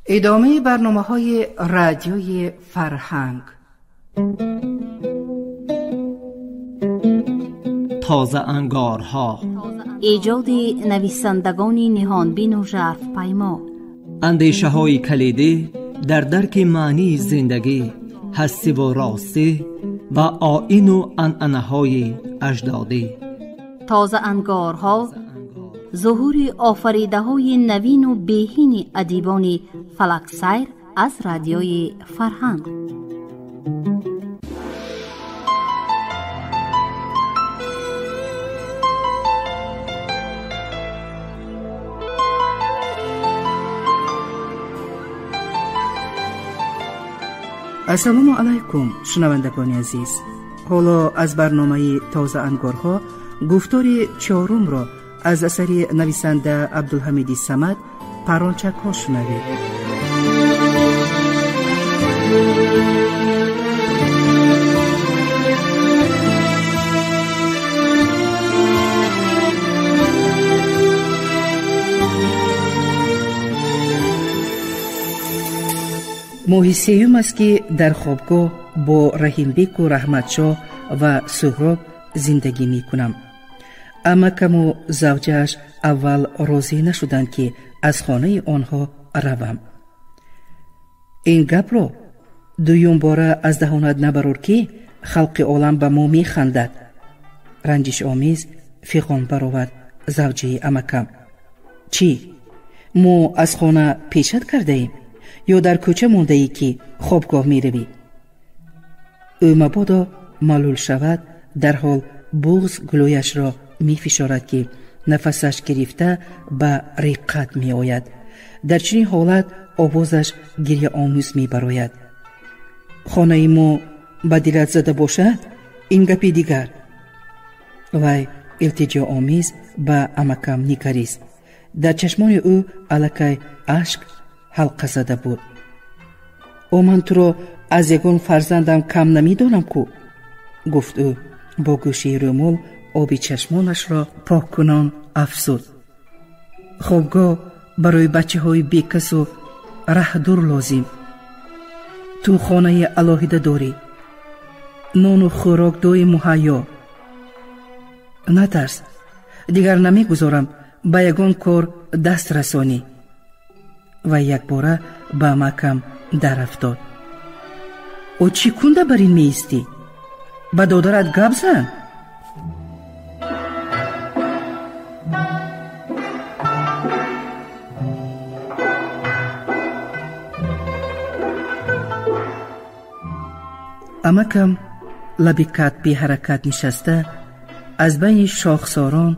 Идомаи барномаҳои радиои фарҳанг. Тозаангорҳо, эҷоди нависандагони ниҳонбину жарфпаймо, андешаҳои калидӣ дар дарки маънии зиндагӣ, ҳастиву ростӣ ва оину анъанаҳои аҷдодӣ. Тозаангорҳо зуҳури офаридаҳои навину беҳини адибони фалаксайр аз радиои фарҳанг. Ассалому алайкум, шунавандагони азиз. Ҳоло аз барномаи тозаангорҳо гуфтори чорумро аз асари нависанда Абдулҳамиди Самад «Паррончакҳо» шунавед. Моҳи сеюм аст, ки дар хобгоҳ бо Раҳимбеку Раҳматшоҳ ва Суҳроб зиндагӣ мекунам. Амакаму завҷааш аввал розӣ нашуданд, ки аз хонаи онҳо равам. Ин гапро дуюм бора аз даҳонат набарор, ки халқи олам ба мо механдад. Ранҷишомез фиғон баровард завҷаи амакам. Чӣ, мо аз хона пешат кардаем ё дар кӯча мондаӣ, ки хобгоҳ меравӣ? Ӯ мабодо малул шавад, дарҳол буғз гулӯяшро мефишорад, ки нафасаш гирифта ба риққат меояд. Дар чунин ҳолат овозаш гирьяомӯз мебарояд. Хонаи мо ба дилат зада бошад, ин гапи дигар. Вай илтиҷоомез ба амакам нигарист. Дар чашмони ӯ аллакай ашк ҳалқа зада буд. О, ман туро аз ягон фарзандам кам намедонам ку, гуфт ӯ бо гӯшаи рӯмол оби чашмонашро поккунон афзуд. Хобгоҳ барои бачаҳои бекасу раҳдур лозим. Ту хонаи алоҳида дорӣ, нону хӯрок дои муҳайё. Натарс, дигар намегузорам ба ягон кор даст расонӣ. Ва якбора ба амакам дарафтод. О, чӣ кунда бар ин меистӣ? Ба додарат гап зан. Амакам лаби кат беҳаракат нишаста аз байни шохсорон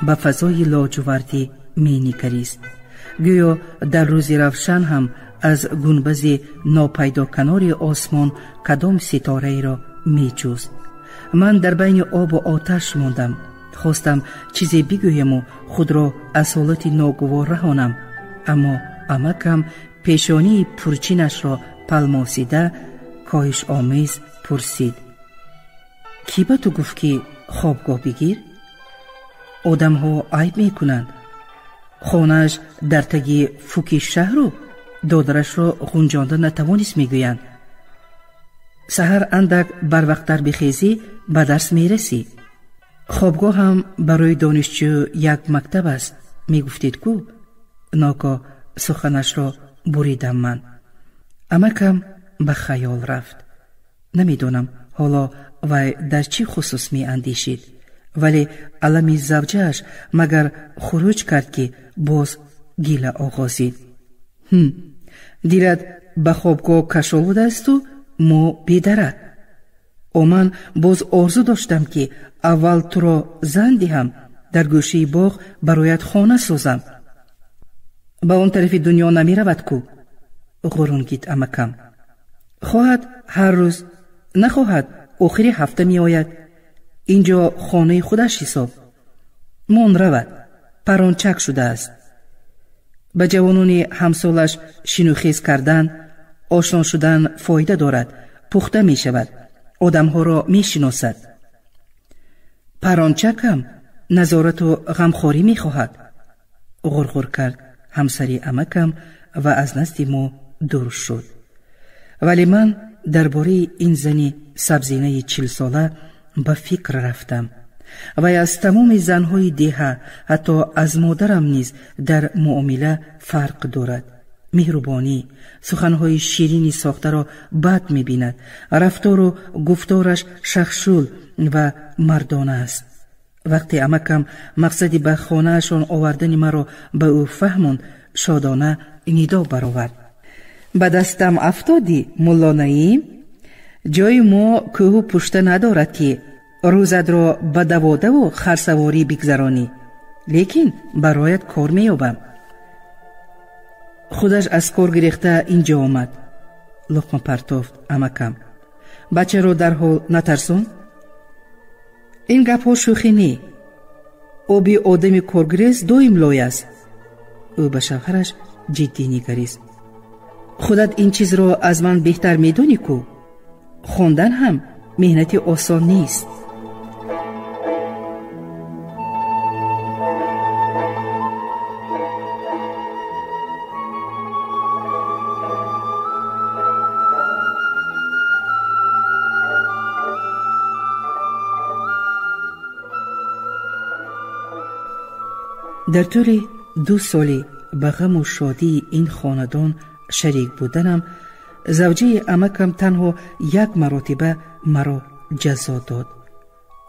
ба фазои лоҷувардӣ менигарист. Гӯё дар рӯзи равшан ҳам аз гунбази нопайдоканори осмон кадом ситораеро меҷӯст. Ман дар байни обу оташ мондам. Хостам чизе бигӯяму худро аз ҳолати ногувор раҳонам, аммо амакам пешонии пурчинашро палмосида коҳишомез пурсид: кӣ ба ту гуфт, ки хобгоҳ бигир? Одамҳо айб мекунанд. Хонааш дар таги фуки шаҳру додарашро ғунҷонда натавонист, мегӯянд. Саҳар андак барвақттар бихезӣ, ба дарс мерасӣ. Хобгоҳ ҳам барои донишҷӯ як мактаб аст, мегуфтед ку? Ногоҳ суханашро буридам ман. Амакам ба хаёл рафт. Намедонам ҳоло вай дар чӣ хусус меандешид, вале алами завҷааш магар хуруҷ кард, ки боз гила оғозид. Дилат ба хобгоҳ кашол будаасту мо бедарак. О, ман боз орзу доштам, ки аввал туро зан диҳам, дар гӯшаи боғ бароят хона созам. Ба он тарафи дунё намеравад ку, ғурунгид амакам. Хоҳад ҳар рӯз, нахоҳад охири ҳафта меояд. Инҷо хонаи худаш ҳисоб. Мон равад, паррончак шудааст. Ба ҷавонони ҳамсолаш шинухез кардан, ошно шудан фоида дорад, пухта мешавад, одамҳоро мешиносад. Паррончакам назорату ғамхорӣ мехоҳад, ғурғур кард ҳамсари амакам ва аз назди мо дур шуд. Вале ман дар бораи ин зани сабзинаи 40-сола ба фикр рафтам. Вай аз тамоми занҳои деҳа, ҳатто аз модарам низ дар муомила фарқ дорад. Меҳрубонӣ, суханҳои ширини сохтаро бад мебинад, рафтору гуфтораш шахшул ва мардона аст. Вақте амакам мақсади ба хонаашон овардани маро ба ӯ фаҳмонд, шодона нидо баровард: ба дастам афтодӣ, мулло Наим? Ҷои мо кӯҳу пушта надорад, ки рӯзатро ба даводаву харсаворӣ бигзаронӣ, лекин бароят кор меёбам. Худаш аз кор гирехта инҷо омад, луқма партофт амакам. Бачаро дарҳол натарсон? Ин гапҳо шӯхӣ не. Оби одами коргирез доим лой аст. Ӯ ба шавҳараш ҷиддӣ нигарист. Худат ин чизро аз ман беҳтар медонӣ ку? Хондан ҳам меҳнати осон нест. Дар тӯли 2 соли ба ғаму шодии ин хонадон шарик буданам, завҷаи амакам танҳо як маротиба маро ҷазо дод.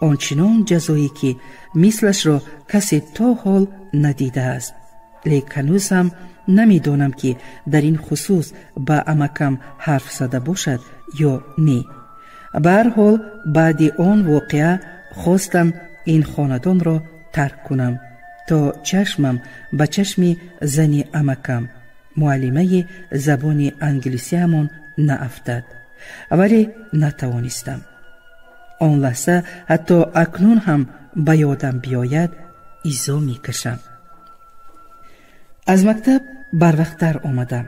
Ончунон ҷазое, ки мислашро касе то ҳол надидааст. Лек ҳанӯз ҳам намедонам, ки дар ин хусус ба амакам ҳарф зада бошад ё не. Ба ҳар ҳол, баъди он воқеа хостам ин хонадонро тарк кунам, то чашмам ба чашми зани амакам, муаллимаи забони англисиамон, наафтад. Вале натавонистам. Он лаҳза ҳатто акнун ҳам ба ёдам биёяд, изо мекашам. Аз мактаб барвақттар омадам.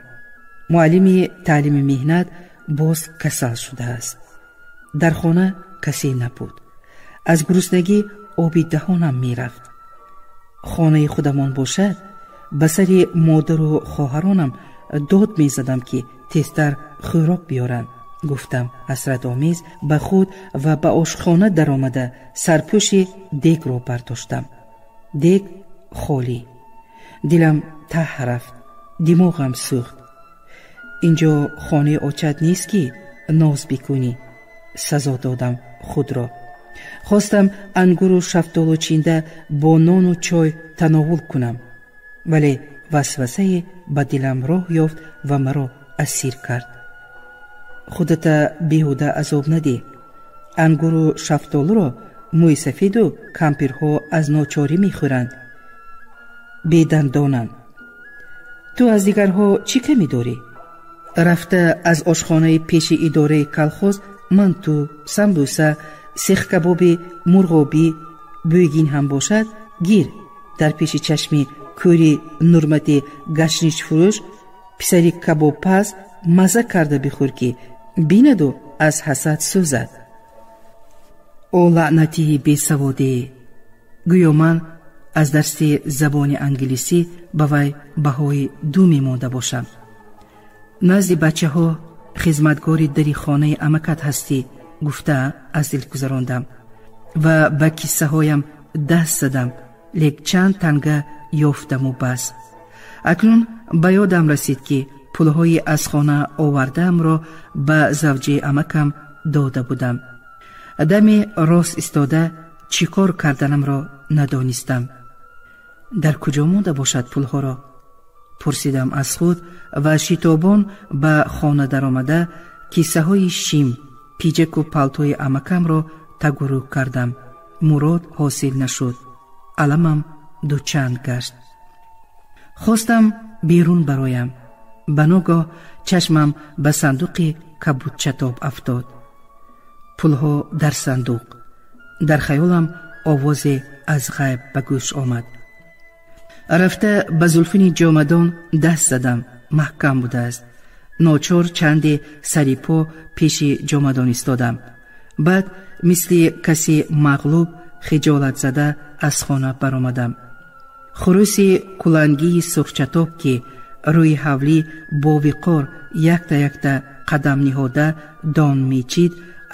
Муаллими таълими меҳнат боз касал шудааст. Дар хона касе набуд. Аз гуруснагӣ оби даҳонам мерафт. Хонаи худамон бошад, ба сари модару хоҳаронам дод мезадам, ки тезтар хӯрок биёранд. Гуфтам ҳасратомез ба худ ва ба ошхона даромада сарпӯши дегро бардоштам. Дег холӣ. Дилам таҳ рафт, димоғам сӯхт. Инҷо хонаи очат нест, ки ноз бикунӣ. Сазо додам худро. Хостам ангуру шафтолу чинда бо нону чой тановул кунам, вале васвасае ба дилам роҳ ёфт ва маро асир кард. Худата беҳуда азоб надеҳ. Ангуру шафтолуро мӯйсафеду кампирҳо аз ночорӣ мехӯранд, бедандонанд. Ту аз дигарҳо чӣ камӣ дорӣ? Рафта аз ошхонаи пеши идораи калхоз манту, самбуса, сехкабоби мурғобӣ бӯйгин ҳам бошад, гир. Дар пеши чашми кӯри Нурмати гашничфурӯш писари кабобпаз мазза карда бихӯр, ки бинаду аз ҳасад сӯзад. О лаънатии бесаводӣ! Гӯё ман аз дарси забони англисӣ ба вай баҳои 2 мемонда бошам. Назди бачаҳо хизматгори дари хонаи амакат ҳастӣ, гуфта аз дил гузарондам ва ба киссаҳоям даст задам, лек чанд танга ёфтаму бас. Акнун ба ёдам расид, ки пулҳои аз хона овардаамро ба завҷаи амакам дода будам. Даме рост истода чӣ кор карданамро надонистам. Дар куҷо монда бошад пулҳоро? Пурсидам аз худ ва шитобон ба хона даромада киссаҳои шим, пиҷаку палтои амакамро тагурӯ кардам. Мурод ҳосил нашуд. Аламам дучанд гашт. Хостам берун бароям. Ба ногоҳ чашмам ба сандуқи кабудчатоб афтод. Пулҳо дар сандуқ. Дар хаёлам овозе аз ғайб ба гӯш омад. Рафта ба зулфини ҷомадон даст задам. Маҳкам будааст. Ночор чанде сари по пеши ҷомадон истодам. Баъд мисли касе мағлуб хиҷолатзада аз хона баромадам. Хуруси кулангии сурхчатоб, ки рӯи ҳавлӣ бо виқор якта-якта қадам ниҳода дон мечид,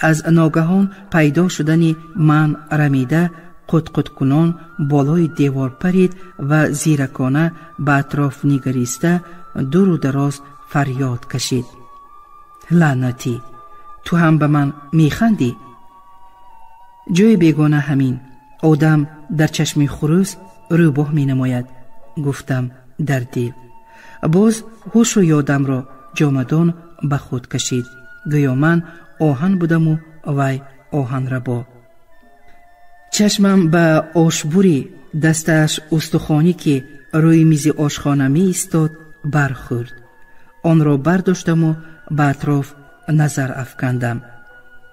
аз ногаҳон пайдо шудани ман рамида, қутқуткунон болои девор парид ва зиракона ба атроф нигариста дуру дароз фарёд кашид: лаънатӣ, ту ҳам ба ман механдӣ? Ҷои бегона ҳамин, одам дар чашми хурӯс рӯбоҳ менамояд, гуфтам дар дил. Боз ҳушу ёдамро ҷомадон ба худ кашид, гӯё ман оҳан будаму вай оҳанрабо. Чашмам ба ошбури дастааш устухонӣ, ки рӯи мизи ошхона меистод, бархӯрд. Онро бардоштаму ба атроф назар афкандам.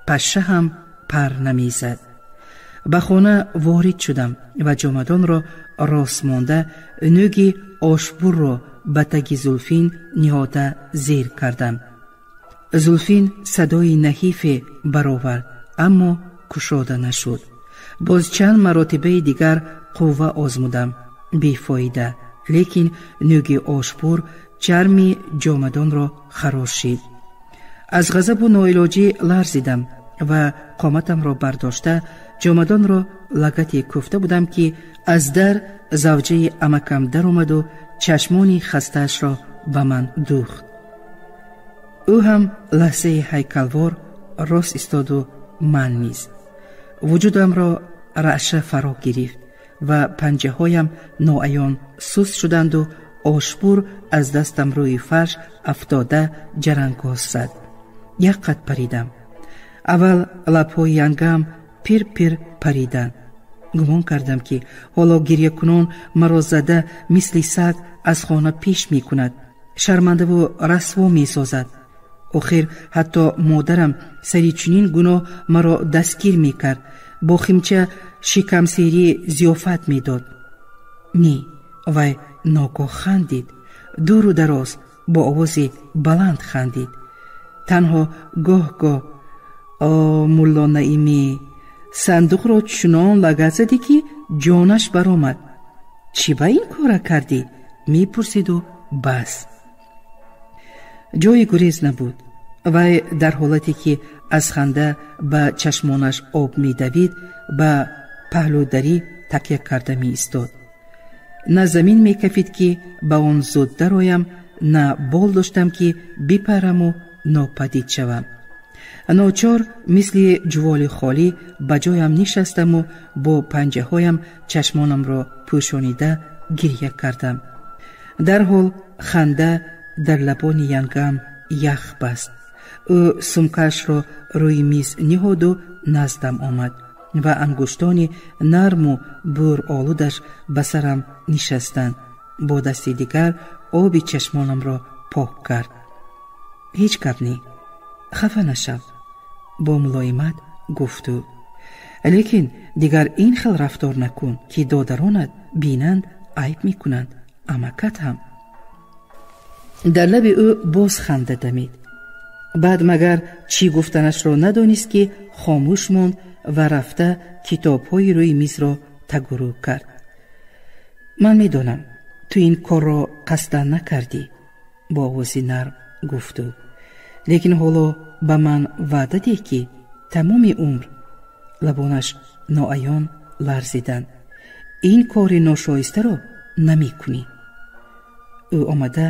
Пашша ҳам пар намезад. Ба хона ворид шудам ва ҷомадонро рост монда, нӯги ошбурро ба таги Зулфин ниҳода зер кардам. Зулфин садои наҳифе баровард, аммо кушода нашуд. Боз чанд маротибаи дигар қувва озмудам, бефоида, лекин нӯги ошбур чарми ҷомадонро харошид. Аз ғазабу ноилоҷӣ ларзидам ва қоматамро бардошта ҷомадонро лагате кӯфта будам, ки аз дар завҷаи амакам даромаду чашмони хастаашро ба ман дӯхт. Ӯ ҳам лаҳзаи ҳайкалвор рост истоду ман низ. Вуҷудамро раъша фаро гирифт ва панҷаҳоям ноаён суст шуданду ошбур аз дастам рӯи фарш афтода ҷарангоз зад. Як қад паридам. Аввал лабҳои янгам пир-пир париданд. Гумон кардам, ки ҳоло гирьякунон маро зада мисли саг аз хона пеш мекунад, шармандаву расво месозад. Охир ҳатто модарам сари чунин гуноҳ маро дастгир мекард, бо химча шикамсерӣ зиёфат медод. Не, вай ногоҳ хандид, дуру дароз бо овози баланд хандид. Танҳо гоҳ-гоҳ: «О, мулло Наимӣ, сандуқро чунон лагат задӣ, ки ҷонаш баромад. Чӣ ба ин кора кардӣ?» мепурсиду бас. Ҷои гурез набуд. Вай дар ҳолате ки аз ханда ба чашмонаш об медавид, ба паҳлӯдарӣ такя карда меистод. На замин мекафид, ки ба он зуд дароям, на бол доштам, ки бипараму нопадид шавам. Ночор мисли ҷуволи холӣ ба ҷоям нишастаму бо панҷаҳоям чашмонамро пӯшонида гирья кардам. Дарҳол ханда дар лабони янгам ях баст. Ӯ сумкаашро рӯи миз ниҳоду наздам омад ва ангуштони нарму бӯролудаш ба сарам нишастанд. Бо дасти дигар оби чашмонамро пок кард. Ҳеҷ гап не, хафа нашав, бо мулоимат гуфт ӯ. Лекин дигар ин хел рафтор накун, ки додаронат бинанд, айб мекунанд, амакат ҳам. Дар лаби ӯ боз ханда дамид. Баъд магар чӣ гуфтанашро надонист, ки хомӯш монд ва рафта китобҳои рӯи мизро тагурӯ кард. Ман медонам, ту ин корро қасдан накардӣ, бо овози нарм гуфт ӯ. Лекин ҳоло ба ман ваъда деҳ, ки тамоми умр. Лабонаш ноаён ларзиданд. Ин кори ношоистаро намекунӣ. Ӯ омада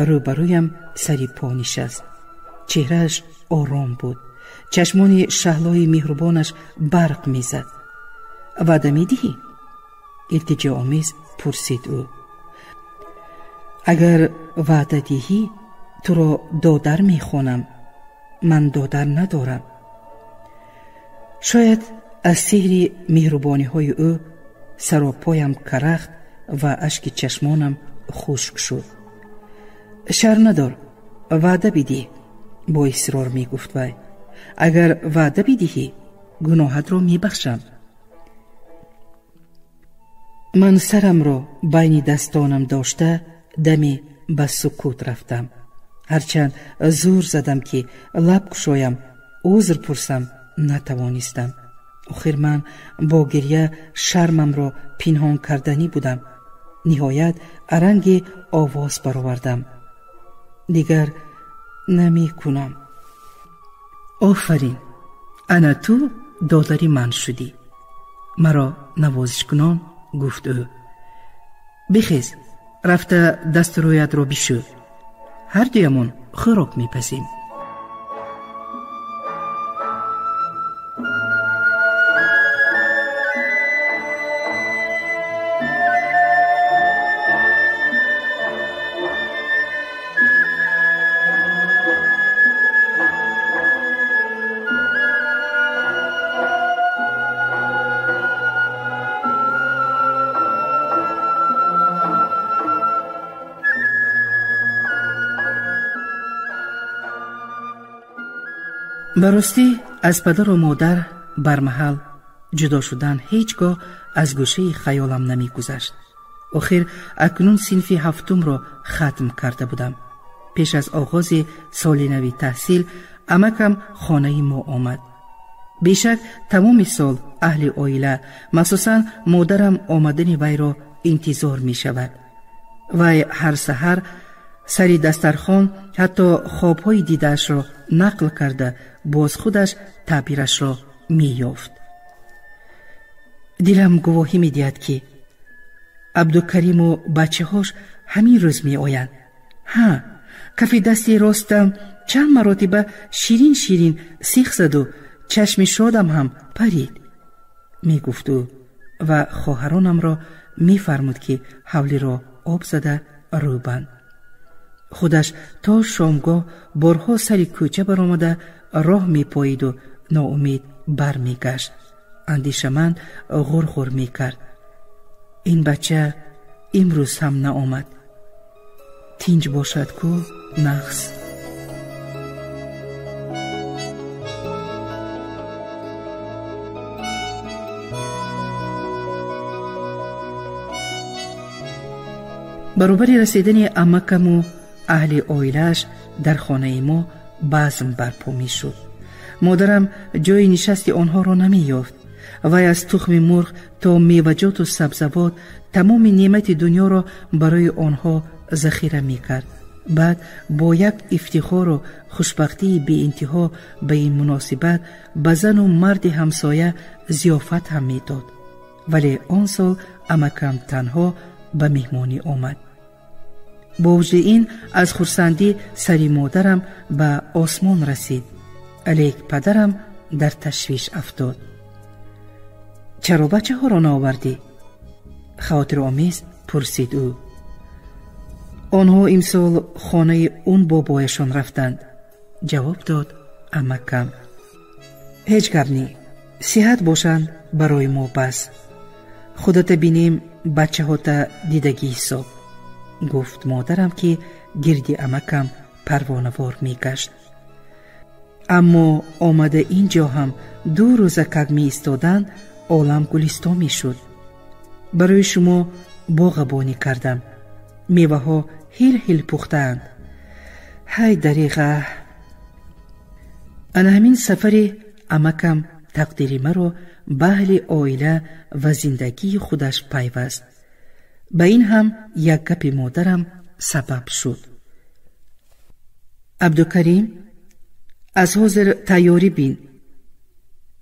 рӯбарӯям сари по нишаст. Чеҳрааш ором буд, чашмони шаҳлои меҳрубонаш барқ мезад. Ваъда медиҳӣ? Илтиҷоомез пурсид ӯ. Агар ваъда диҳӣ, туро додар мехонам. Ман додар надорам. Шояд аз сеҳри меҳрубониҳои ӯ саропоям карахт ва ашки чашмонам хушк шуд. Шар надор, ваъда бидиҳ, бо исрор мегуфт вай. Агар ваъда бидиҳӣ, гуноҳатро мебахшам. Ман сарамро байни дастонам дошта даме ба сукут рафтам. Ҳарчанд зӯр задам, ки лаб кушоям, узр пурсам, натавонистам. Охир ман бо гирья шармамро пинҳон карданӣ будам. Ниҳоят аранги овоз баровардам: дигар намекунам. Офарин, ана ту додари ман шудӣ. Маро навозишкунон гуфт ӯ: бихез, рафта дасту рӯятро бишӯ, ҳар дуямон хӯрок мепазем. Ба ростӣ аз падару модар бармаҳал ҷудо шудан ҳеҷ гоҳ аз гӯшаи хаёлам намегузашт. Охир акнун синфи ҳафтумро хатм карда будам. Пеш аз оғози соли нави таҳсил амакам хонаи мо омад. Бешак тамоми сол аҳли оила, махсусан модарам, омадани вайро интизор мешавад. Вай ҳар саҳар сари дастархон ҳатто хобҳои дидаашро нақл карда, боз худаш таъбирашро меёфт. Дилам гувоҳӣ медиҳад, ки Абдукариму бачаҳош ҳамин рӯз меоянд. Ҳа, кафи дасти ростам чанд маротиба ширин ширин сих заду чашми шодам ҳам парид, мегуфт ӯ ва хоҳаронамро мефармуд, ки ҳавлиро об зада рӯбанд. Худаш то шомгоҳ борҳо сари кӯча баромада роҳ мепоиду ноумед бармегашт. Андешаманд ғурғур мекард: ин бача имрӯз ҳам наомад, тинҷ бошад ку нағз. Баробари расидани амакаму аҳли оилааш дар хонаи мо базм барпо мешуд. Модарам ҷои нишасти онҳоро намеёфт. Вай аз тухми мурғ то меваҷоту сабзавот тамоми неъмати дунёро барои онҳо захира мекард. Баъд бо як ифтихору хушбахтии беинтиҳо ба ин муносибат ба зану марди ҳамсоя зиёфат ҳам медод. Вале он сол амакам танҳо ба меҳмонӣ омад. Бо вуҷуди ин аз хурсандӣ сари модарам ба осмон расид, алек падарам дар ташвиш афтод. Чаро бачаҳоро наовардӣ? Хавотиромез пурсид ӯ. Онҳо имсол хонаи он бобояшон рафтанд, ҷавоб дод амакам. Ҳеҷ гап ни, сиҳат бошанд барои мо бас. Худата бинем, бачаҳота дидагӣ ҳисоб, гуфт модарам, ки гирди амакам парвонавор мегашт. Аммо омада ин ҷо ҳам ду рӯза как меистоданд, олам гулистон мешуд. Барои шумо боғабонӣ кардам, меваҳо ҳил ҳил пухтаанд. Ҳай дариға! Ана ҳамин сафари амакам тақдири маро ба аҳли оила ва зиндагии худаш пайваст. Ба ин ҳам як гапи модарам сабаб шуд. Абдукарим, аз ҳозир тайёрӣ бин.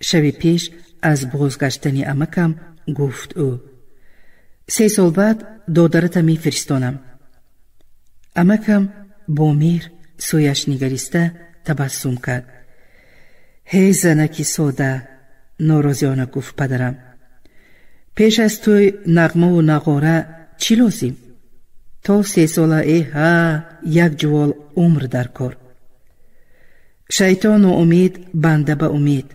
Шаби пеш аз бозгаштани амакам гуфт ӯ: 3 сол баъд додарата мефиристонам. Амакам бо меҳр сӯяш нигариста табассум кард. Ҳей занаки сода, норозиёна гуфт падарам, пеш аз тӯй нағмаву нағора чӣ лозим? То 3 сола эҳа як ҷувол умр дар кор. Шайтону умед банда ба умед,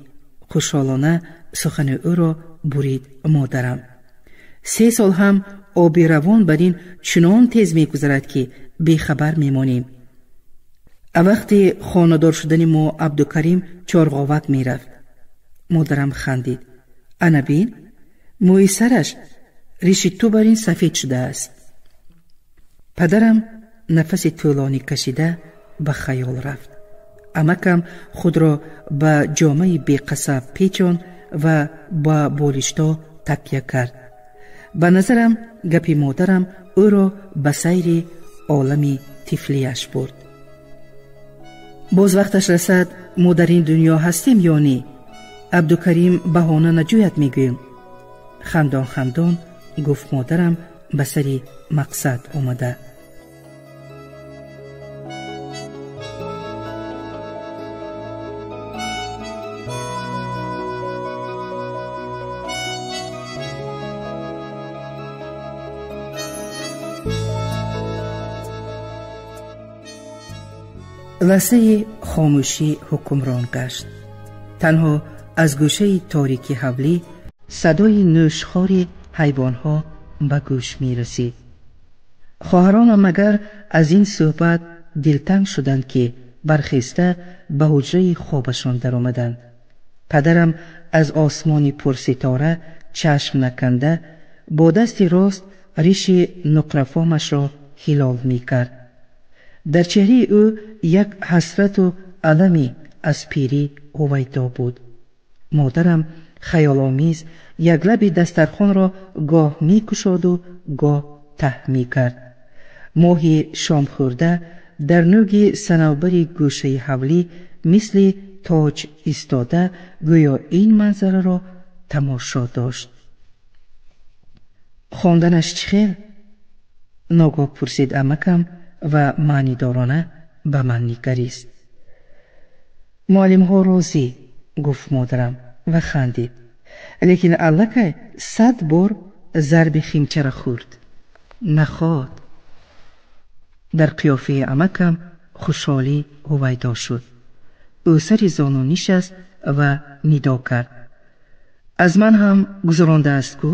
хушҳолона сухани ӯро бурид модарам. 3 сол ҳам оби равон бар ин чунон тез мегузарад, ки бехабар мемонем. Вақти хонадор шудани мо Абдукарим чорғовак мерафт. Модарам хандид: ана бин, мӯи сараш риши ту бар ин сафед шудааст. Падарам нафаси тӯлонӣ кашида ба хаёл рафт. Амакам худро ба ҷомаи беқасаб печон ва ба болишто такя кард. Ба назарам гапи модарам ӯро ба сайри олами тифлияш бурд. Боз вақташ расад, мо дар ин дунё ҳастем ё не? Абдукарим баҳона наҷӯяд, мегӯем. Хандон хандон гуфт модарам ба сари мақсад омада. Лаҳзаи хомӯшӣ ҳукмрон гашт. Танҳо аз гӯшаи торики ҳавлӣ садои нӯшхори ҳайвонҳо ба гӯш мерасид. Хоҳаронам магар аз ин суҳбат дилтанг шуданд, ки бархеста ба ҳуҷраи хобашон даромаданд. Падарам аз осмони пурситора чашм наканда бо дасти рост риши нуқрафомашро ҳилол мекард. Дар чеҳраи ӯ як ҳасрату аламе аз пирӣ ҳувайдо буд. Модарам хаёломез як лаби дастархонро гоҳ мекушоду гоҳ таҳ мекард. Моҳи шомхӯрда дар нӯги санавбари гӯшаи ҳавлӣ мисли тоҷ истода, гӯё ин манзараро тамошо дошт. Хонданаш чӣ хел? Ногоҳ пурсид амакам ва маънидорона ба ман нигарист. Муаллимҳо розӣ, гуфт модарам ва хандид. Лекин аллакай 100 бор зарби химчара хӯрд. Наход. Дар қиёфаи амакам хушҳолӣ ҳувайдо шуд. Ӯ сари зону нишаст ва нидо кард. Аз ман ҳам гузарондааст ку?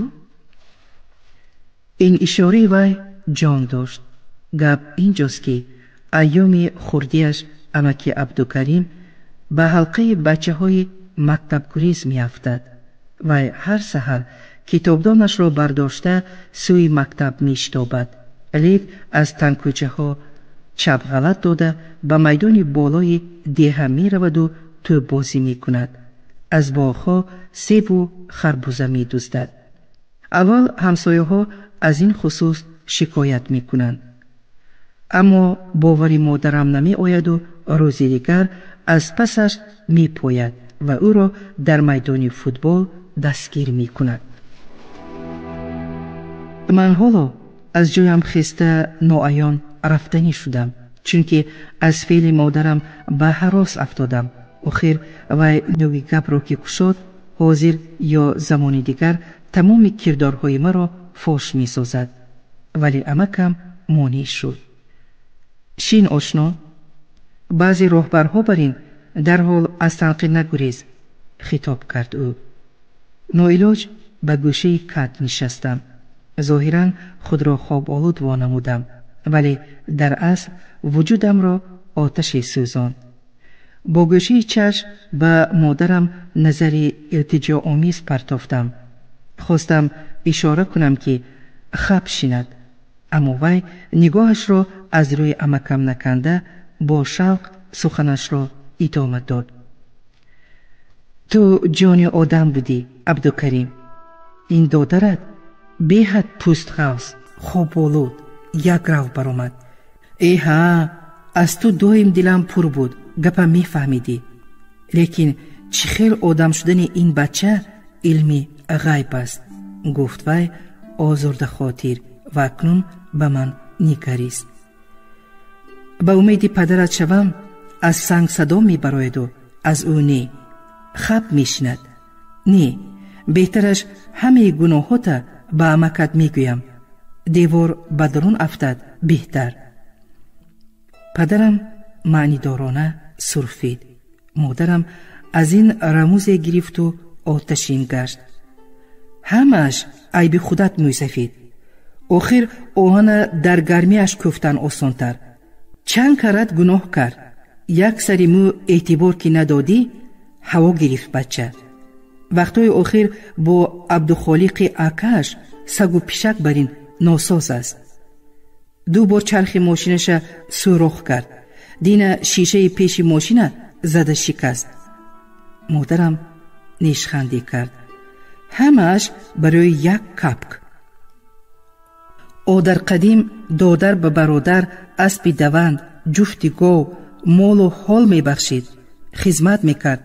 Ин ишораи вай ҷон дошт. Гап инҷост, ки айёми хурдиаш амаки Абдукарим ба ҳалқаи бачаҳои мактабгурез меафтад. Вай ҳар саҳар китобдонашро бардошта сӯи мактаб мешитобад. Лек аз тангкӯчаҳо чапғалат дода ба майдони болои деҳа мераваду тӯббозӣ мекунад. Аз боғҳо себу харбуза медуздад. Аввал ҳамсояҳо аз ин хусус шикоят мекунанд. Аммо бовари модарам намеояду рӯзи дигар аз пасаш мепояд ва ӯро дар майдони футбол дастгир мекунад. Ман ҳоло аз ҷоям хеста ноаён рафтанӣ шудам, чунки аз феъли модарам ба ҳарос афтодам. Охир вай нӯги гапро ки кушод, ҳозир ё замони дигар тамоми кирдорҳои маро фош месозад. Вале амакам монеъ шуд. Шин ошно, баъзе роҳбарҳо бар ин дарҳол аз танқид нагурез, хитоб кард ӯ. Ноилоҷ ба гӯшаи кат нишастам. Зоҳиран худро хоболуд вонамудам, вале дар асл вуҷудамро оташе сӯзонд. Бо гӯшаи чашм ба модарам назари илтиҷоомез партофтам. Хостам ишора кунам, ки хаб шинад, аммо вай нигоҳашро аз рӯи амакам наканда бо шавқ суханашро идома дод. Ту ҷони одам будӣ, Абдукарим. Ин додарат беҳад пӯстғавз, хоболуд, як рав баромад. Э ҳа, аз ту доим дилам пур буд, гапам мефаҳмидӣ. Лекин чӣ хел одам шудани ин бача илми ғайб аст, гуфт вай озурдахотир ва акнун ба ман нигарист. Ба умеди падарат шавам, аз санг садо мебарояду аз ӯ не. Хаб мешинад. Не, беҳтараш ҳамаи гуноҳота ба амакат мегӯям. Девор ба дарун афтад беҳтар. Падарам маънидорона сурфид. Модарам аз ин рамузе гирифту оташин гашт. Ҳамааш айби худат, мӯйсафид. Охир оҳана дар гармиаш кӯфтан осонтар. Чанд карат гуноҳ кард. Як сари мӯ эътибор ки надодӣ, ҳаво гирифт бача. Вақтҳои охир бо Абдухолиқи акааш сагу пишак бар ин носоз аст. Ду бор чархи мошинаша сӯрох кард. Дина шишаи пеши мошина зада шикаст. Модарам нешхандӣ кард. Ҳамааш барои як капк. О дар қадим додар ба бародар аспи даванд, ҷуфти гов, молу ҳол мебахшид, хизмат мекард.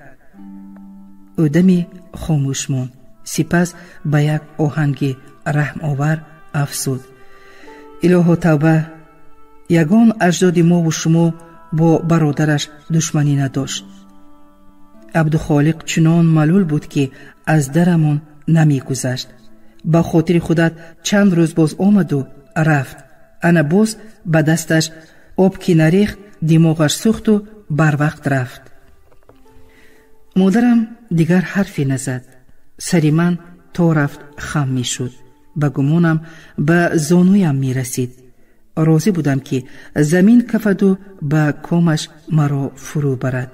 Ӯ даме хомӯш монд, сипас ба як оҳанги раҳмовар афзуд: Илоҳо тавба, ягон аҷдоди мову шумо бо бародараш душманӣ надошт. Абдухолиқ чунон малул буд, ки аз дарамон намегузашт. Ба хотири худат чанд рӯз боз омаду рафт. Ана боз ба дасташ об ки нарехт, димоғаш сӯхту барвақт рафт. Модарам дигар ҳарфе назад. Сари ман то рафт хам мешуд, ба гумонам ба зонуям мерасид. Розӣ будам, ки замин кафаду ба комаш маро фурӯ барад,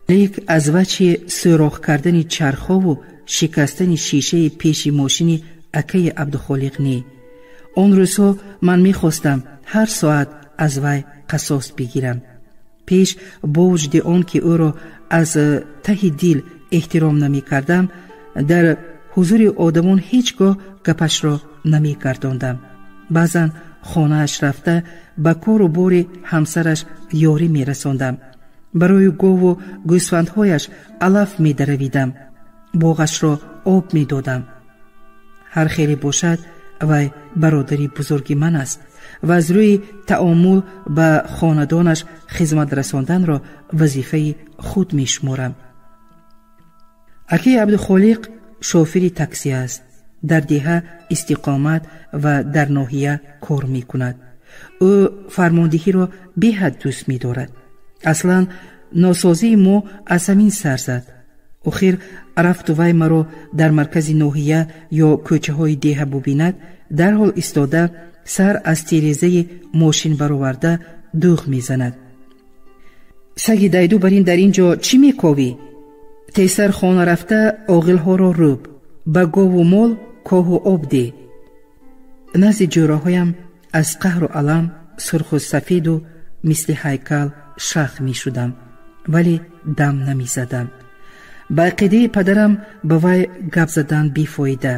лек аз вачҳи сӯрох кардани чархову шикастани шишаи пеши мошини акаи Абдухолиқ не. Он рӯзҳо ман мехостам ҳар соат аз вай қасос бигирам. Пеш бо вуҷуди он ки ӯро аз таҳи дил эҳтиром намекардам, дар ҳузури одамон ҳеҷ гоҳ гапашро намегардондам. Баъзан хонааш рафта, ба кору бори ҳамсараш ёрӣ мерасондам, барои гову гӯсфандҳояш алаф медаравидам, боғашро об медодам. Ҳар хеле бошад, вай бародари бузурги ман аст ва аз рӯи таомул ба хонадонаш хизмат расонданро вазифаи худ мешуморам. Акаи Абдухолиқ шофири такси аст, дар деҳа истиқомат ва дар ноҳия кор мекунад. Ӯ фармондиҳиро беҳад дӯст медорад. Аслан носозии мо аз ҳамин сар зад. Охир рафту вай маро дар маркази ноҳия ё кӯчаҳои деҳа бубинад, дарҳол истода, сар аз тирезаи мошин бароварда дӯғ мезанад: «Саги дайду бар ин, дар ин ҷо чӣ мековӣ? Тезтар хона рафта оғилҳоро рӯб, ба гову мол коҳу об деҳ». Назди ҷӯраҳоям аз қаҳру алам сурху сафеду мисли ҳайкал шах мешудам, вале дам намезадам. Ба ақидаи падарам, ба вай гап задан бефоида.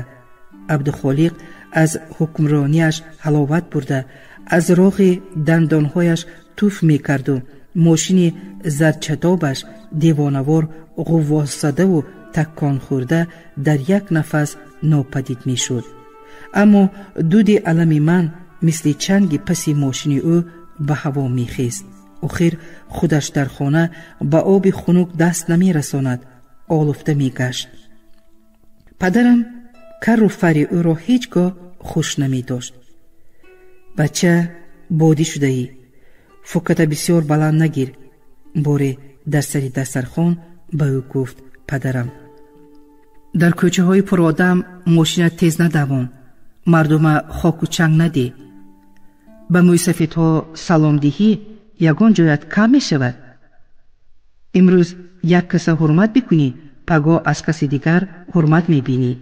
Абдухолиқ аз ҳукмронияш ҳаловат бурда, аз роғи дандонҳояш туф мекарду мошини зардчатобаш девонавор ғуввосзадаву такконхӯрда дар як нафас нопадид мешуд. Аммо дуди алами ман мисли чанги паси мошини ӯ ба ҳаво мехест. Охир худаш дар хона ба оби хунук даст намерасонад, олуфта мегашт. Падарам карру фари ӯро ҳеҷ гоҳ хуш намедошт. «Бача, бодӣ шудаӣ, фуката бисёр баланд нагир», боре дар сари дастархон ба ӯ гуфт падарам. «Дар кӯчаҳои пуродам мошина тез надавон, мардума хоку чанг надеҳ. Ба мӯйсафедҳо саломдиҳӣ ягон ҷоят кам мешавад. Имрӯз як каса ҳурмат бикунӣ, пагоҳ аз каси дигар ҳурмат мебинӣ».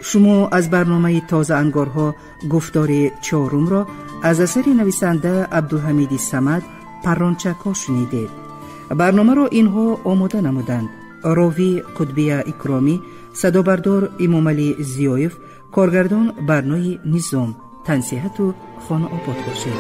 Шумо аз барномаи Тозаангорҳо гуфтори чорумро аз асари нависанда Абдулҳамиди Самад «Паррончакҳо» шунидед. Барномаро инҳо омода намуданд: ровӣ Қутбия Икромӣ, садобардор Имомалӣ Зиёев, коргардон Барнои Низом. Тансиҳату хонаобод бошед.